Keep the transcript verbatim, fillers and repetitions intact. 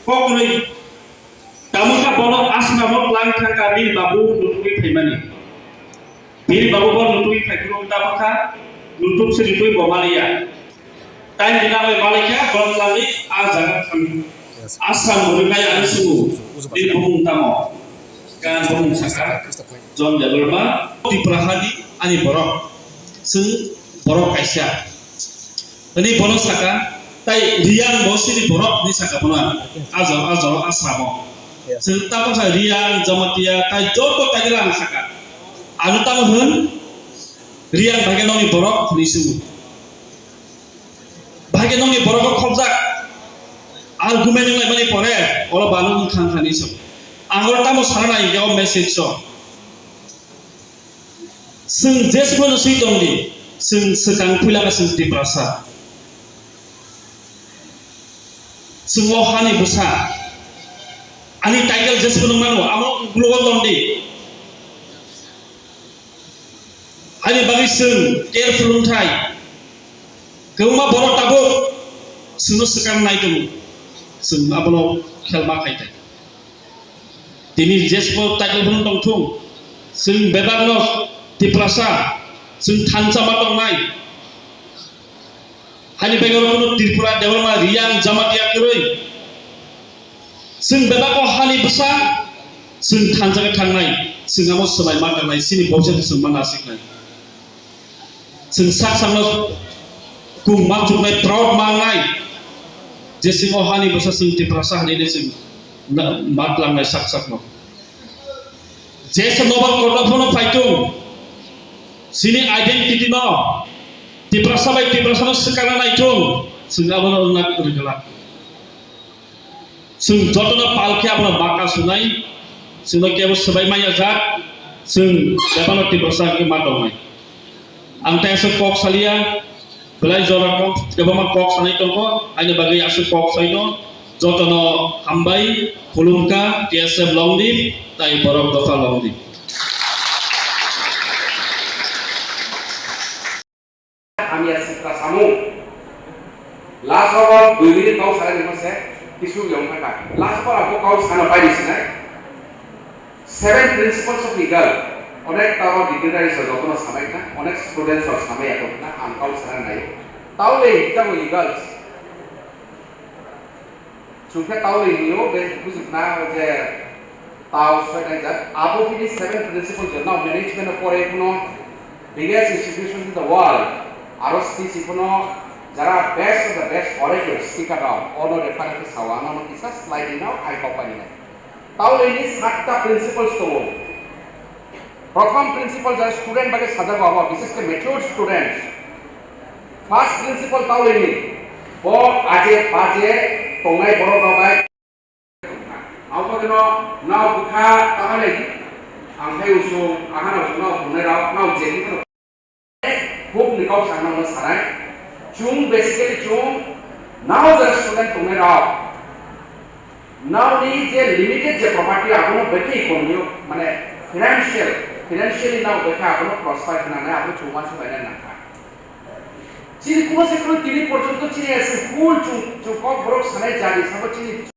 Kokrwi. Tamo kha bono asramo tlang thangkha bini babu nutugwi phaimani. Bini babu bo nutugwi phaiphuru tamo kha nutuk se nutugwi bo maliya. Tai dinangwi malikha bo tlangwi a jaga thangwi. Asram rwknai ani sugo. Bini bumung tamo. Gan bumung saka. John Debbarma. Tripura hani ani borok. Chwng borok kaisa. Ani bono saka, tai Riyang bo sini borok ni saka bono. Ajo, ajo, asramo. Chwng tamo sa Riyang, Jamatia, tai joto tai lang saka. Ano tamo hwn, Riyang bhage nongni borok ni sumu. Bhage nongni borok khobjak. Argument nang lai mani pore, olo banu khang khani so. Angor tamo sarana ige o message so. Chwng jesphano swi tongdi, chwng swkang puila khe chwng Tiprasa. Chwng o hani bwsa. Ani title jesphano mano, amo uklogo tongdi. Ani bagwi chwng careful wngthai. Kwbangma borok tabuk chwngno swkang nai tongo. Chwng abono khelma khai thai. Tini jesbo title phano tongthung, chwng bebakno Tiprasa, chwng thansa ma tongnai. Hani bagwi oro Tripura, Debbarma, Riyang, Jamatia kwrwi. Chwng bebak o hani bwsa, chwng thansa khe thangnai, chwng amo swlai ma tangnai, chini bobjak chwng ma nasiknai. Chwng sak sakno kung ma chuknai, proud ma wngnai. Je chwng o hani bwsa chwng Tiprasa hinwi chwng na-, ma tlangnai sak sakno. Je se nobar kotor phano phaitung, chini identity no Tiprasa bai Tiprasa no swkangna naitung, chwng abono wngna rwgwlak. Chwng jotono pal khe abono baka sunai, chwngno kebo swbai manya jak, chwng bebakno Tiprasa wngwi ma tongnai. Ang tei aswk kok saliya, belai jora kok, kwbangma kok sanai tongo, ani bagwi aswk kok saino, jotono hambai, khulumkha, T S F long live, tai borok dopha long live. Hamya sikra samung. Last o dui minute kau sanai nima se, kisu yang kata. Last o aku kau sana pai di sini. Seven principles of eagle. Onek tao dignitaries rok jotono samai kha, onek students rok samai ya kha, ang kau sana nai. Tao le hita bo eagles. Chwng khe tao le hinwi o, be bujukna je tao soi naijak. Abo bini seven principles je nao management o pore phano biggest institution in the world. Aro speech phano jara best of the best orator speaker rok ono refer khe sao, ano kisa slide no ai kok pani nai. Tao le ni satta principles tongo. Prothom principle jara student bai sajago abo, bishes khe mature students. First principle tao le ni, bo aje baje tongnai borok rok bai. Ang khe no nao bwkha tama le, ang khai usung, aha no usung nao tongnai rok, nao je ni Huk ni kok sa nang sanai. Chwng basically chwng nao je student tongnai rok. Nao ni je limited je property abono bekhe economy o, mane financial, financially nao bekhe abono prosper khnanai abo chwng uansuk lainai nangkha. Chini kuno se kuno tini porjonto chini as a whole chwng, chwng kok borok sanai jani sabo chini